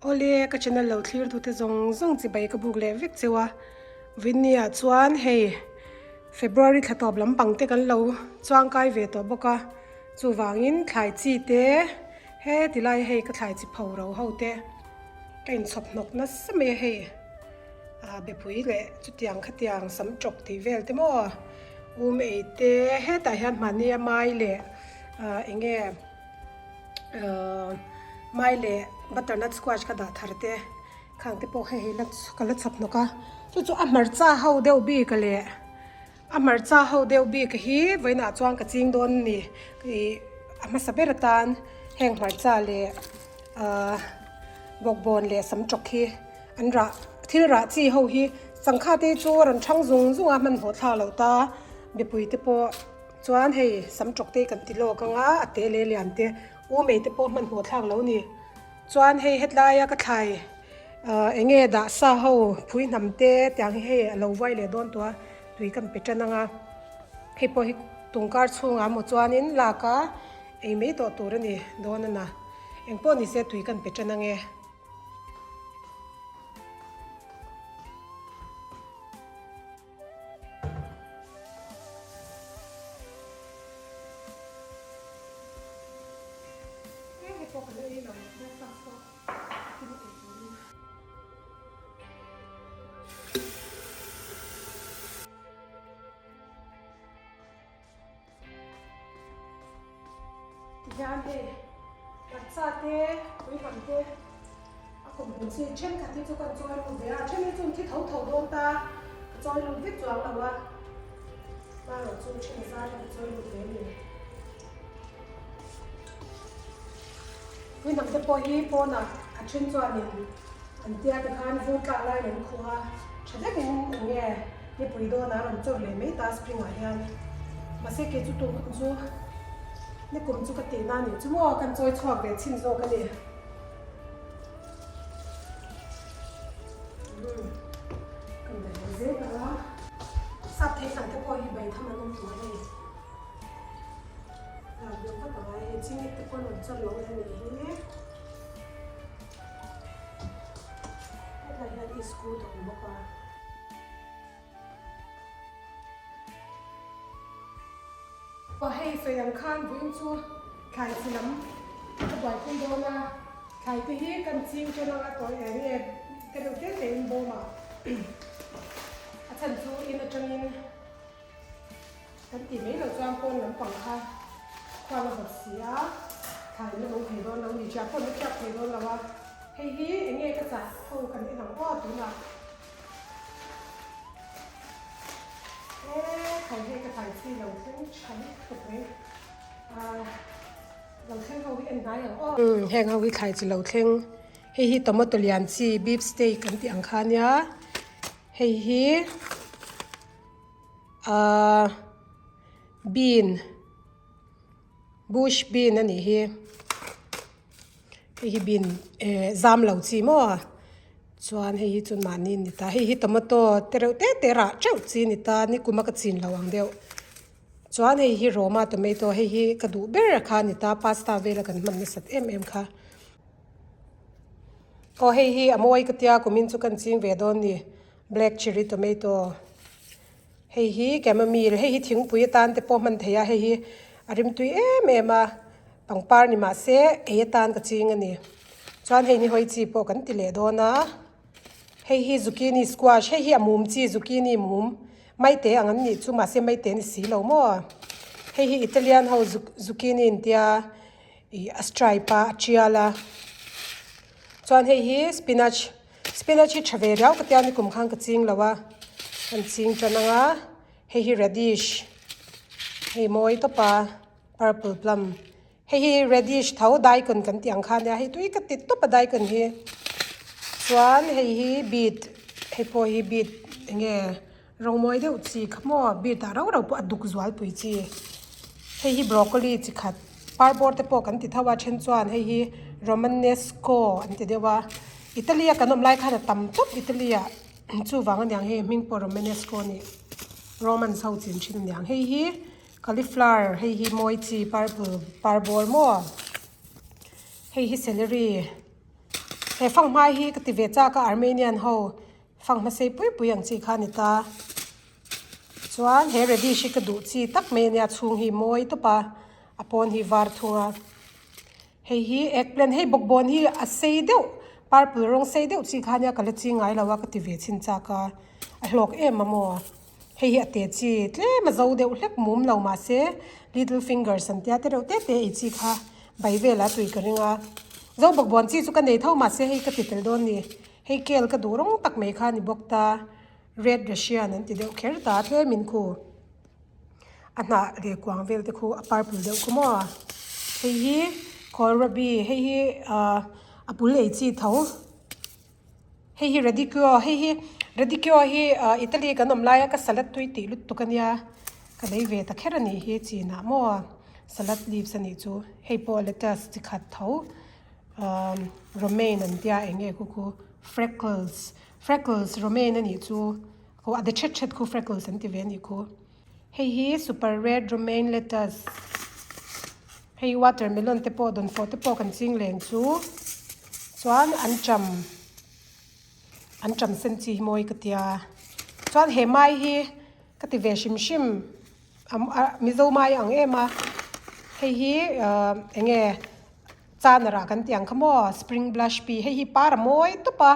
Awle, ka channel lo thlir tute zawng zawng chibai ka buk leh vek cheu a. Vinny ah chuan hei February thla tawp lampang te kan lo chuangkai ve tawh bawk a, chuvangin thlai chi te he tilai hei ka thlai chi pho ro ho te ka inchhawp hnawk nasa mai a hei ah bepui leh chutiang khatiang sam tawk tih vel te maw um ei te hetah hian mahni a mai leh ah eng nge. Mai leh butternut squash ka dah thar te khang te pawh hei la ka la chhawp hnawk a chu chu a hmarcha ho deuh bik leh a hmarcha ho deuh bik hi vawiinah chuan ka ching dawn a ni ih a hmasa ber atan heng hmarcha leh ahh bawkbawn leh sam tawk hi an rah thil rah chi ho hi sangha te chu a rawn thang zung zung a hmanhmawh thlak loh ta mipui te pawh. Chuan hei sam tawk te kan ti lawk ang a, a te leh lian te u mei te pawh hmanhmawh thlak lo ni. Chuan hei hetlai a ka thlai ah eng nge dah sa ho phui hnam te tiang hi hei a lo vuai leh dawn tawh a, tui kan pe tan ang a. Hei pawh hi tungkar chhungah maw chuanin lak a ei mai tawh tur a ni dawn a na. Engpawh ni se tui kan pe tan ang e. Tihian hei hmarcha te puiham te a kawm hmun chi thenkhat hi chu kan chawi lut ve a then hi chu an thi tho tho dawn ta ka chawi lut vek chuang lo a hmarawh chu then a zar hi ka chawi lut ve a ni. Puiham te pawh hi pawnah a then chuanin an tia tikhan vur tlak laiin an khuh a tha vekin eng nge nipui dawnah a rawn chawr leh mai ta spring ah hian mahse kei chu tum kum chu ni kum chu ka tih na nih chu maw kan chawi chhuak ve chhin zawk a ni umm kan daih leh zel ang a sap thei hnam te pawh hi bai tham an awm tawh a hei lak deuh vat a ngai hei chingit te pawh an rawn chawr lo leh a nih hi. Hetlai hian iskut a awm bawk a. Aw hei sawi ang khan vawiin chu thlai chi lam ka buaipui dawn a, thlai te hi kan ching ṭan anga tawi eng nge te reuh te te in bawm a, a chhan chu in aṭangin Kan tih mai loh chuan pawn lampang kha khuan a vawt si a, thla in a lo thei dawn lo ni, ṭiah pawn a ṭiak thei dawn lo a, hei hi eng nge ka chah ho kan en ang aw tunah e khai hei ka thlai chi lo thleng tha lutuk mai a lo thleng ho hi en hnai ang aw. Umm heng ho hi thlai chi lo thleng hei hi tomato lian chi beef steak an tih ang kha nia hei hi. Ahh bean bush bean a nih hi hei hi bean eh zam lo chi maw chuan hei hi chu mahni a ni ta hei hi tomato te reuh te te rah teuh chi a ni ta nikuma ka chin lo ang deuh chuan hei hi roma tomato hei hi ka duh ber kha a ni ta pasta vela kan hman nasat em em kha aw hei hi a mawi ka tia kumin chu kan ching ve dawn a ni. Black cherry tomato hei hi chamomile hei hi thingpui atan te pawh hman thei a hei hi a rimtui em em a pangpar ni mah se ei atan ka ching a ni chuan hei ni hawi chi pawh kan ti leh dawn a hei hi zucchini squash hei hi a mum chi zucchini mum maite ang an nih chu mahse maite a ni si lo maw hei hi Italian ho zucchini an tia ih a stripe a a tial a chuan hei hi spinach. Spinach hi tha ve riau ka tia nikum khan ka ching lo a, kan ching tan ang a, hei hi radish hei mawi tawp a purple plum hei hi radish tho daikun kan tih ang kha ania hei tui ka ti tawp a daikun hi chuan hei hi beet hei pawh hi beet eng nge rawng mawi deuh chi kha maw beet ah rau rau pawh a duk zual pui chi hei hi broccoli chi khat parbawr te pawh kan ti tho a then chuan hei hi romanesco an ti deuh a Italy a kan awm lai khan a tam tawp Italy ah chuvang aniang hei hming pawh romanesco a nih romans ho chin thin aniang hei hi cauliflower hei hi mawi chi purple parbawr maw hei hi celery. He fanghma hi ka ti ve chak a Armenian ho fanghma sei pui pui ang chi kha a ni ta. Chuan he radish hi ka duh chi tak mai a nia chhung hi mawi tawp a a pawn hi var thung a. Hei hi eggplant hei bawkbawn hi a sei deuh purple rawng sei deuh chi kha nia ka la chi ngai lo a ka ti ve chhin chak a a hlawk em a maw hei hi a te chi tlem a zo deuh hlek mum lo mahse little fingers an tia te reuh te te ei chi kha bai velah tui ka ring a zo bawkbawn chi chu ka nei tho mahse hei ka ti tel dawn ni hei kel ka duh rawng tak mai kha a ni bawk ta red russian an ti deuh kher ta tlem in khu. A hnah leh kuang vel te khu a purple deuh khu maw hei hi kawlrabi hei hi ahh a bul ei chi tho hei hi radicchio hei hi radicchio hi ahh Italy kan awm laia ka salad tui tih lutuk ania ka lei ve ta kher anih hi chinah maw salad leaves anih chu hei pawh lettuce chi khat tho ahh romaine an tia eng nge khu khu freckles freckles romaine anih chu. Aw a de thet thet khu freckles an ti ve a nih khu. Hei hi super red romaine lettuce hei watermelon te pawh dawnfawh te pawh kan ching leng chu chuan an cham an cham sen chi hi mawi ka tia chuan he mai hi ka ti ve hrim hrim mizo mai ang em a hei hi ah eng nge. Chana rah kan tih ang kha maw spring blush pi hei hi par a mawi tawp a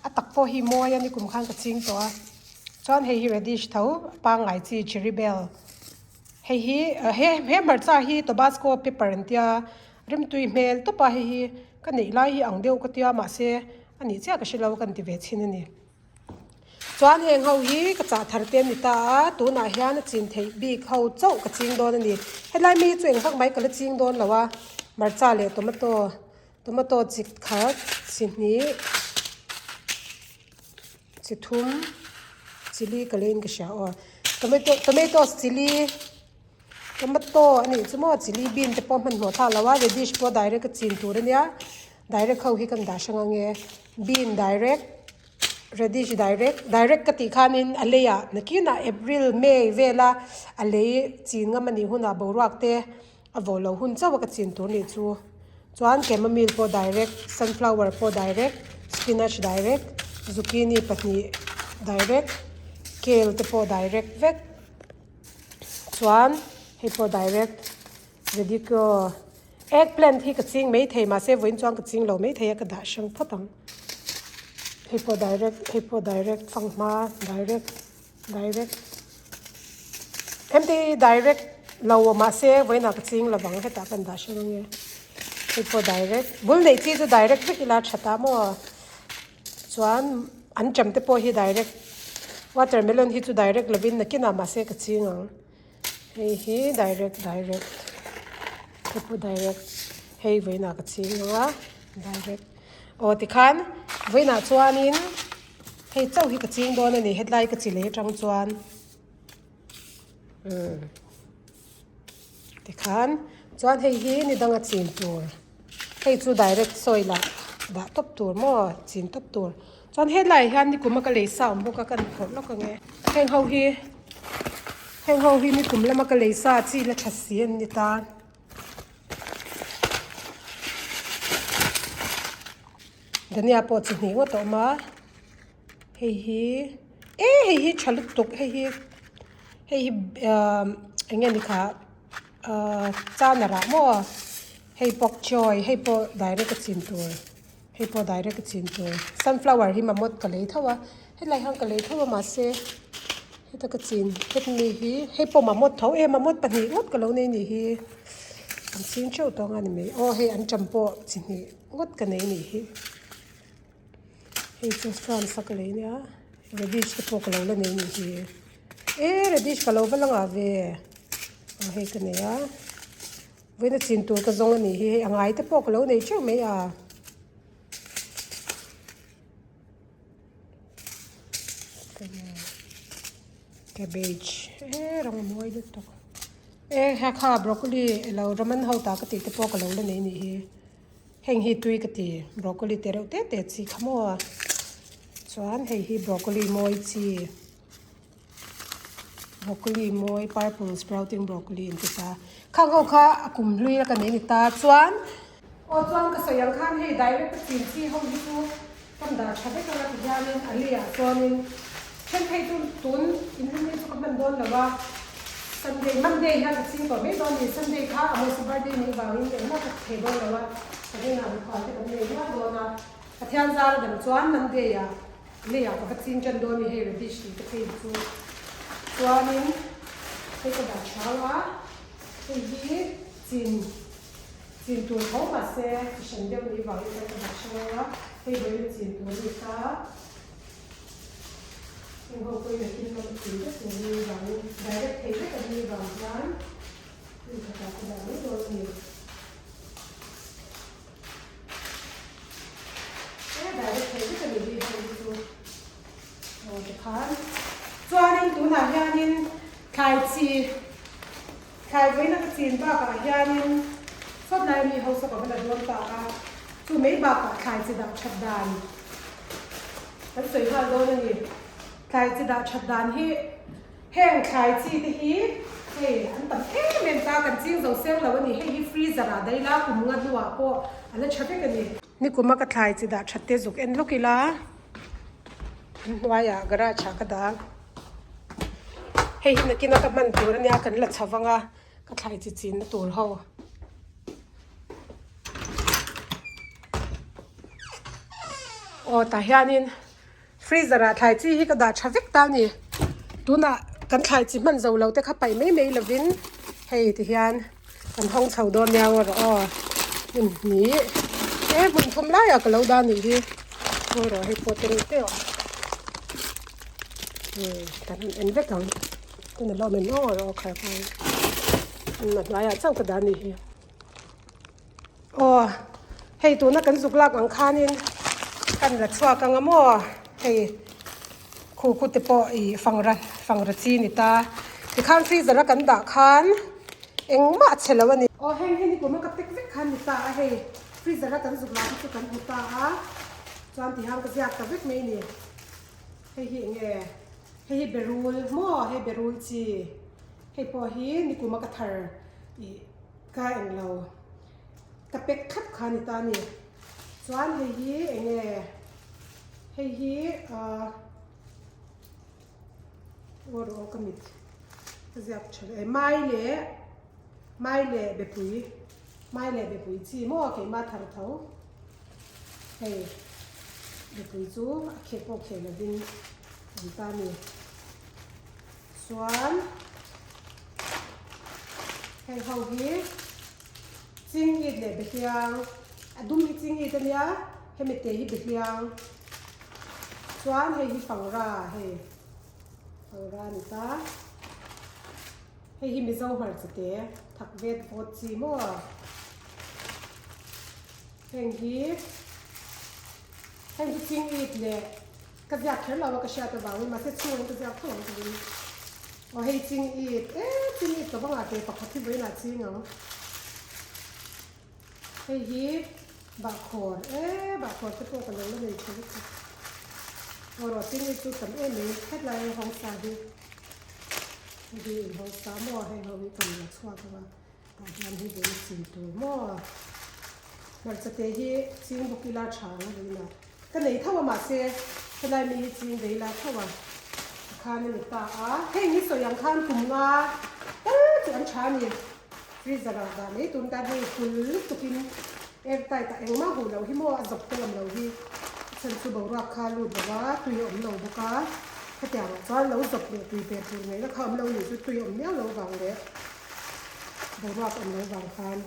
a tak pawh hi mawi a ni kum khan ka ching tawh a chuan hei hi radish tho a pangngai chi cherry bell hei hi he he hmarcha hi tobasco pepper an tia rimtui hmel tawp a hei hi ka neih lai hi ang deuh ka tia mahse a nih chiah ka hre lo kan ti ve chhin a ni. Chuan heng ho hi ka chah thar te a ni ta a, tunah hian a chin theih bik ho chauh ka ching dawn a ni. Helai mi hi chu engvak mai ka la ching dawn lo a, hmarcha leh tomato, tomato chi khat, chi hnih, chi thum, chilli ka leiin ka hria aw, tomato tomatoes chilli, tomato a nih chu maw chilli bean te pawh hmanhmawh thlak lo a, radish pawh direct a chin tur a nia, direct ho hi kan dah hrang ang e, bean direct. Radish direct direct ka tih khanin a leiah nakinah April May vela a lei chin ngam a nih hunah boruak te a vawh loh hun chauh a ka chin tur nih chu chuan chamomile pawh direct sunflower pawh direct spinach direct zucchini pahnih direct kale te pawh direct vek chuan hei pawh direct radicchio eggplant hi ka ching maithei mahse vawiin chuan ka ching lo maithei a ka dah hrang phawt ang hei pawh direct hei pawh direct fanghma direct direct hemti direct lo mahse vawiinah ka ching lovang hetah ka dah hrang ange hei pawh direct bul neih chi chu direct vek ila tha ta maw chuan an ṭam te pawh hi direct watermelon hi chu direct lovin nakinah mahse ka ching ang. Hei hi direct direct hei pawh direct hei vawiinah ka ching ang a direct aw tikhan vawiinah chuanin hei chauh hi ka ching dawn a ni hetlai ka chi leh atang chuan umm tikhan chuan hei hi ni danga chin tur hei chu direct soil ah dah tawp tur maw chin tawp tur chuan helaiah hian nikum a ka lei sa awm bawk a ka ni phawrh lawk ang e heng ho hi heng ho hi nikum lama ka lei sa chi la tha si an ni ta dhania pawh chi hnih ngawt a awm a hei hi e hei hi tha lutuk hei hi hei hi ahh eng nge ni kha. Ahh chana rah maw hei pak chawi hei pawh direct a chin tur hei pawh direct a chin tur sunflower hi mamawt ka lei tho a helai hian ka lei tho a mahse heta ka chin het mi hi hei pawh mamawt tho e mamawt pahnih ngawt ka lo nei anih hi an ching theuh tawh ang a ni mai aw hei an ṭam pawh chi hnih ngawt ka nei anih hi hei chu france a ka lei nia radish te pawh ka lo la nei anih hi. E radish ka lo va la ngah ve aw hei ka nei a vawiin a chin tur ka zawng a nih hi hei a ngai te pawh ka lo nei teuh mai a cabbage e rawng a mawi lutuk e ha kha broccoli elo raman ho ta ka tih te pawh ka lo la nei a nih hi. Heng hi tui ka ti broccoli te reuh te te chi kha maw a chuan hei hi broccoli mawi chi broccoli mawi purple sprouting broccoli an ti ta khang ho kha a kum hlui a ka nei ni ta chuan. Aw chuan ka sawi ang khan hei direct a chin chi ho hi chu kan dah tha vek anga ti hianin a leiah chuanin then phei chu tun inrinni chu ka hman dawn lo a, Sunday, Monday hian ka ching tawh mai dawn a ni, Sunday kha Amosa birthday nih vangin engmah ka thei dawn lo a, ka rinah mikhual te kan nei nual dawn a, Pathian zar a dam chuan Monday ah leiah ka va ching tan dawn a ni hei radish tih te phei hi chu chuanin hei ka dah tha ang a, hei hi chin. Chin tur tho mahse chi hran deuh ni vangin kan ka dah hrang ang a, hei vawiin chin tur a ni ta. Heng ho pawhin a thil lam a chin vek tur ni vangin direct thei vek an nih vang hian hmun khatah ka dah mai dawn a ni. E direct thei vek a ni hi heng hi chu aw tikhan chuanin tunah hianin thlai chi Thlai vawiina ka chin bakah hianin sawtlai mi hausa ka va la dawn ta a, chu mai bakah thlai chi dah that dan kan sawi nghal dawn a ni. Thlai chi dah that dan hi heng thlai chi te hi hei an tam em em ta, kan ching zo seng lo a ni. Hei hi freezer ah daih la kum nga hnuah pawh a la tha vek a ni. Nikuma ka thlai chi dah that te zuk en lawk ila an hnuaiah garage ah ka dah. Hei hi nakin a ka hman tur ania kan la chho vang a ka thlai chi chin na tur ho. Aw tah hianin freezer ah thlai chi hi ka dah tha vek ta a ni tunah kan thlai chi hman zo lo te kha paih mai mai lovin hei ti hian kan hawng chho dawn nia rawh aw hmun hnih e hmun thum laiah ka lo dah a nih hi ngawi rawh hei pawh te reuh te awm. Umm kan han en vek ang tuna lo men aw rawh khar khan a hnuaiah chauh ka dah a nih hi aw hei tuna kan zuk lak ang khanin kan la chhuak ang a maw hei khu khu te pawh ih fangra fangra chi ni ta tikhan freezer a kan dah khan engmah a chhe lo a ni. Aw heng hi nikum a ka pack vek khan ni ta a hei freezer a kan zuk lak hi chu kan hmu ta a chuan tihian ka ziak ta vek mai a ni. Hei hi eng nge? Hei hi berul maw? Hei berul chi. Hei pawh hi nikuma ka thar ih ka eng lo ka pack thlap kha a ni ta a ni. Chuan hei hi eng nge? Hei hi ahh aw rawh aw ka mit ka ziak tha leh mai leh mai leh bepui mai leh bepui chi maw keimah thar tho. Hei mipui chu a kheh pawh kheh lovin an ta a ni. Chuan heng ho hi chingit leh behliang a dum hi chingit a nia hemi te hi behliang chuan hei hi fangra hei fangra a ni ta. Hei hi Mizo hmarcha te thak vet vawt chi maw? Heng hi heng hi ching it leh ka ziak kher lo a ka hriat avangin mahse chhungin ka ziak tho ang ka ring. Aw hei ching it e ching it ka va ngah ve pakhat hi vawiinah ching ang. Hei hi bahkhawr e bahkhawr te pawh ka lo la nei tha vek a. Aw rawh ching it chu tam em mai hetlai a hawngsa hi. Hei hi in hawngsa maw hei ho hi kan la chhuak ang a. Tah hian hei ve chin tur maw? Hmarcha te hi ching bawk ila tha ang a rin a. Ka nei tho a mahse helai mi hi ching ve ila tho a. Tikhan a ni ta a. Heng hi sawi ang khan kum nga tal chu an tha a ni. Freezer ah dah mai tun tan hei hul lutukin air tight ah engmah huh loh hi maw a zawp te awm lo hi. A chhan chu boruak kha a lut lo a, tui a awm lo bawk a. Hetiang ah chuan lo zawp leh tui pe tur ngaihna kha awm lo nih chu tui a awm miau lo vang leh. Boruak awm lo vang khan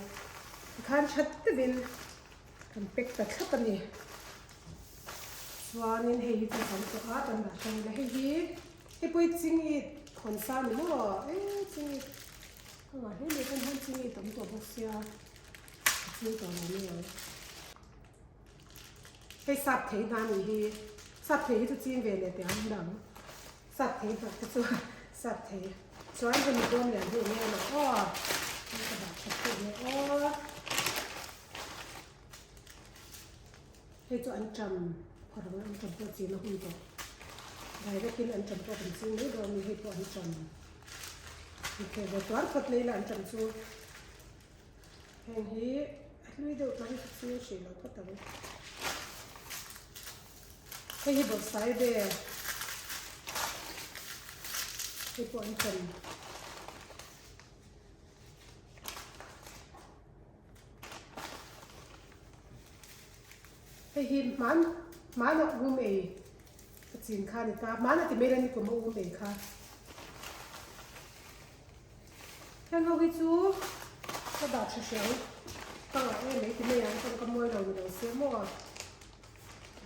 tikhan that deuhin kan pack ta thlap a ni. Chuanin hei hi chu kan tawh a kan dah hrang ila hei hi hei pawh hi chingit hawn sa a ni maw e chingit ka ngah hle mai kan hian chingit a awm tawh bawk sia a ching tawh lo mai ang. Hei sap thei hna a nih hi sap thei hi chu ching ve leh teh ang dang. Sap thei hnawh te chu sap thei chuan hemi bawm lian hi enge maw aw hei ka dah that theih leh aw hei chu an ṭam phawrh ang an ṭam pawh chin a hun tawh direct in an ṭam pawh kan ching mai dawn a ni hei pawh an ṭam inkhel ve tuar phawt mai ila an ṭam chu heng hi. hlui deuh tawh hi ka ching hrih lo phawt ang. Hei hi bawrhsaibe hei pawh an chen. Hei hi hman hmana um ei ka chin kha a ni ta. Hmana ti mai la ni kum a um ei kha. Heng ho hi chu ka dah tha hreng ka ngah em mai ti mai ang chuan ka mawi lo ni lo se maw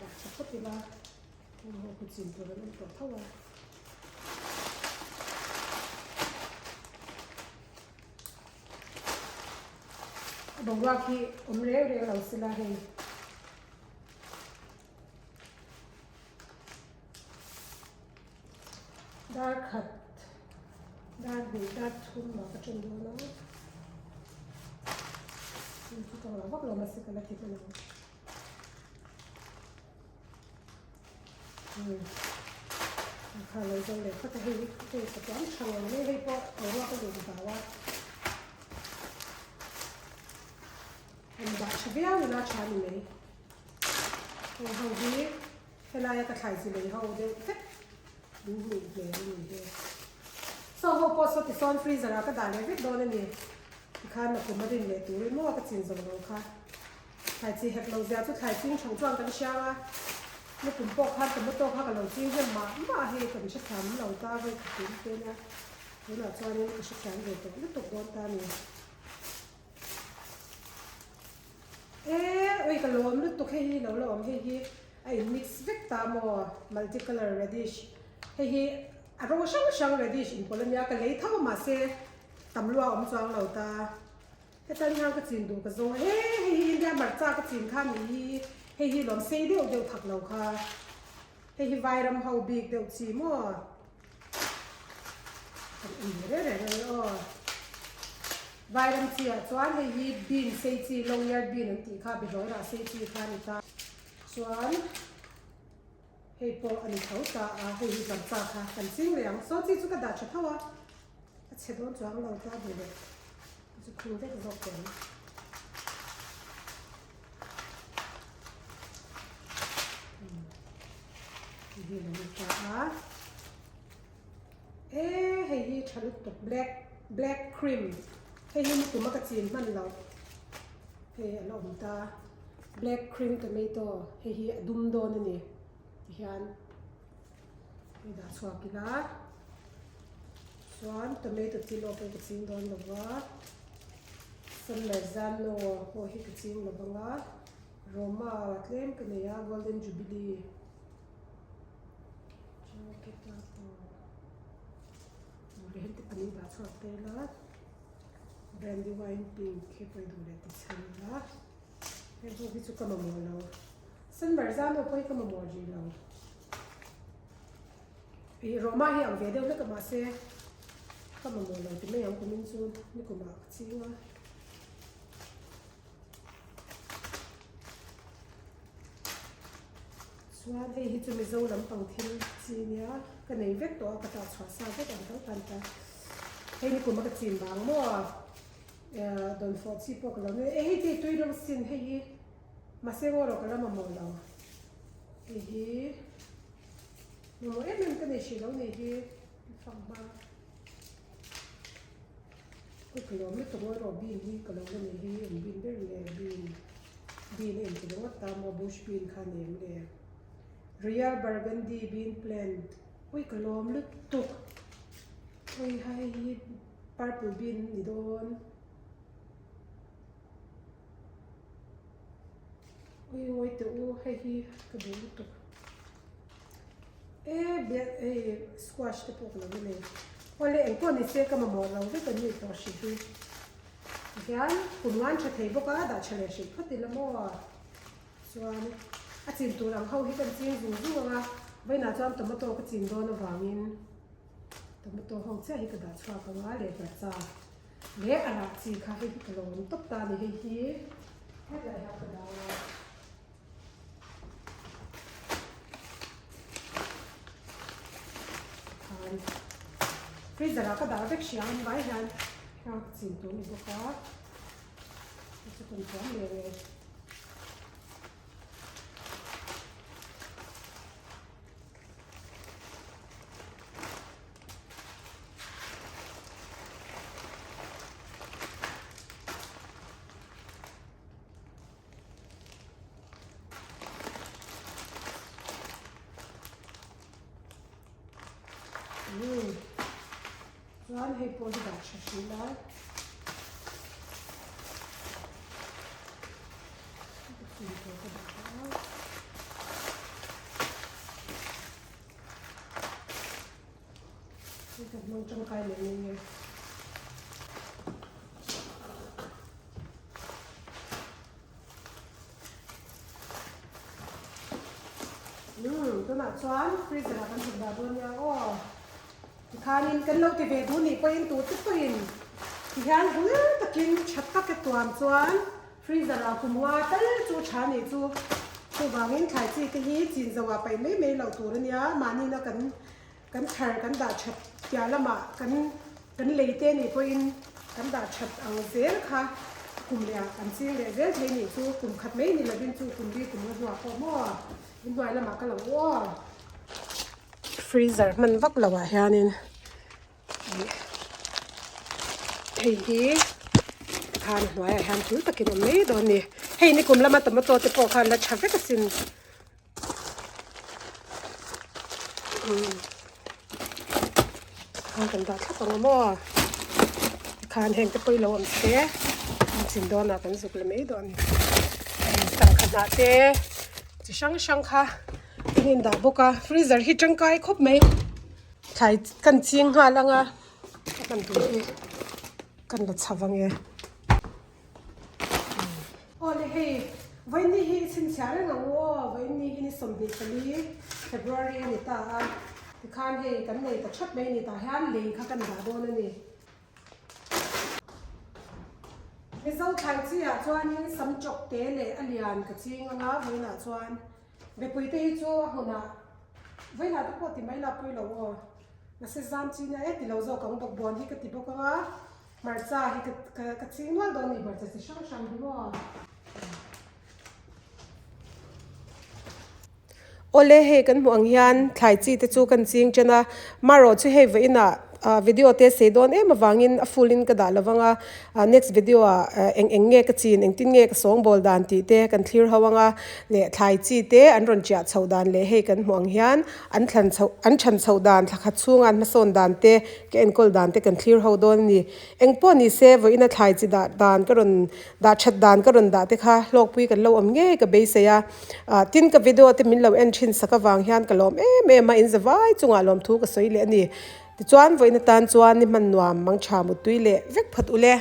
dah tha phawt ila heng ho khu chin tur an awm tawh tho a. A boruak hi awm reng reng lo sela hei. Dar khat dar hnih dar thum ah ka ṭan dawn a hei chu ka ngah vak lo mahse ka la ti hman ang umm kha lo zo leh phawt a hei hei ka chuan tha ngei mai hei pawh boruak a lut zau a han dah tha viau ila tha a ni mai heng ho hi. Helaia ka thlai chi lei ho deuh vek an hmuh hmel a ni hi. Saw ho pawh saw tisawn freezer ah ka dah leh vek dawn a ni. Tikhan a kum a rin leh tur emaw ka chin zawh lo kha. Thlai chi hek lo zia chu thlai ching thang chuan kan hriang a. Ni kum pawh khan tomato kha ka lo ching hnem mah mah a hei kan hrethiam lo ta vawi khat tih te nia. Tunah chuanin ka hrethiam ve tawh lutuk dawn ta a ni. Eee ui ka lawm lutuk hei hi lo la awm hei hi a in mix vek ta maw multi colour radish hei hi a rawng hrang hrang radish in pawlh ania ka lei tho mahse tam lua awm chuang lo ta heta ni hian ka chin duh ka zawng a he hei hi India hmarcha ka chin kha ni hi hei hi lawm sei deuh deuh thak lo kha hei hi vairam ho bik deuh chi maw. Kan en ve reng reng ani aw. Vairam chi ah chuan hei hi bean sei chi long yard bean an tih kha behlawi rah sei chi kha a ni ta. Chuan hei pawh a ni tho ta a hei hi hmarcha kha kan ching leh ang. Saw chi chu ka dah tha tho a a chhe dawn chuang lo ta duh leh chu khung vek zawk teh ang. Hei hi lo ni ta a e hei hi tha lutuk black black cream hei hi nikum a ka chin hman loh hei a la awm ta black cream tomato hei hi a dum dawn a ni tihian hei dah chhuak ila chuan tomato chi lawk pawh ka ching dawn lo va san marzano pawh hi ka ching lo vang a. Roma tlem ka nei a Golden Jubilee Jacket a pawh Heng te pahnih dah chhuak ta ila Brandy wine pink hi pawh i duh leh ti chhan ila heng ho hi chu ka mamawh lo San Marzano pawh hi ka mamawh rih lo Ih Roma hi ang ve deuh hlek a mahse ka mamawh lo ti mai ang kumin chu nikumah ka ching a. Chuan hei hi chu Mizo lampang thil chi nia ka nei vek tawh a ka tah chhuah sa vek ang tho khan ta hei ni kum a ka chin vang maw eh dawnfawh chi pawh ka lo nei e hei te tui rawng sin hei hi mahse ngaw rawh ka la mamawh lo hei hi mamawh em em ka nei hrih lo nei hi fanghma. Hei ka lawm lutuk ngawi rawh bean hi ka lo la nei hi eng bean ber nge bean bean a inti ringawt ta maw bush bean kha a ni em le royal burgundy bean plant ui ka lawm lutuk ui hei hi purple bean a ni dawn ui ngawi teh u hei hi ka duh lutuk. E biak hei squash te pawh ka lo la nei. Awle engpawh ni se ka mamawh lo vek an nih tawh hrih hi. Tihian kum ngan tha thei bawk a dah tha leh hrih phawt ila maw. Chuan a chin tur ang ho hi kan ching zung zung ang a, vawiinah chuan tomato ka chin dawn avangin tomato ho chiah hi ka dah chhuak ang a leh hmarcha leh a rah chi kha hei hi ka lo awm tawp ta a ni hei hi hetlai hian ka dah ang a. Khan freezer ah ka dah vek hria an vai hian heng ka chin tur a ni bawk a. Chu kan tuam leh nge. Chuan hei pawh hi dah tha hrih lai. Hei ka hmang tangkai leh mai nge. Umm tunah chuan freezer ah kan zuk dah dawn nia aw. Tikhanin kan lo ti ve duh nih pawhin tute pawhin tihian hul takin tha tak e tuam chuan freezer ah kum nga tal chu tha nih chu. Chuvangin thlai chi te hi chin zo ah paih mai mai loh tur ania mahni na kan Kan thar kan dah that piah lamah kan kan lei te nih pawhin kan dah that ang zel kha kum leh ah kan ching leh zel thei nih chu kum khat mai ni lovin chu kum li kum nga hnuah pawh maw in hnuai lamah ka lo aw. Freezer hman vak loh ah hianin ih hei hi khan a hnuaiah hian thil takin awm mai dawn a ni hei nikum lama tomato te pawh khan la tha vek asin. Khan kan dah thlap ang a maw tikhan heng te pawh hi lo awm se an chin dawnah kan zuk leh mai dawn a ni sangha hnah te chi hrang hrang kha an indah bawk a freezer hi tangkai khawp mai thlai kan ching nghal ang a a hman tur hi kan la chho ang e. Awle hei, vawiinni hi i chhinchhiah reng ang u aw, vawiinni hi ni 24 February a ni ta a, tikhan hei kan nei ta thap mai a ni tah hian lei kha kan dah dawn a ni. Mizo thlai chi ah chuanin sam chawk te leh a lian ka ching ang a, vawiinah chuan mipui te hi chu a hmunah vawiinah te pawh ti mai la pawilo aw, mahse zam chi nia e ti lo zawk ang bawkbawn hi ka ti bawk ang a. Hmarcha hi ka ka ka ching nual dawn a ni hmarcha chi hrang hrang hi maw. Awle hei kan hmuh ang hian thlai chi te chu kan ching chen a marawh chu hei vawiin ah ah video te sei dawn em avangin a full in ka dah lo vang a next video ah eng eng nge ka chin engtin nge ka sawngbawl dan tih te kan thlir ho ang a leh thlai chi te an rawn chiah chhoh dan leh hei kan hmuh ang hian an thlan chhoh an than chhoh dan thla khat chhunga an hmasawn dan te Ka enkawl dan te kan thlir ho dawn a ni. Eng pawh ni se vawiina thlai chi dah dan ka rawn dah that dan ka rawn dah te kha hlawkpui kan lo awm ngei ka beisei a. Ah tin ka video te min lo en thin sak avang hian ka lawm em em a, in zavai chungah lawmthu ka sawi leh a ni. Tichuan vawiina tan chuan ni hman nuam mang tha muttui leh vek phawt ule.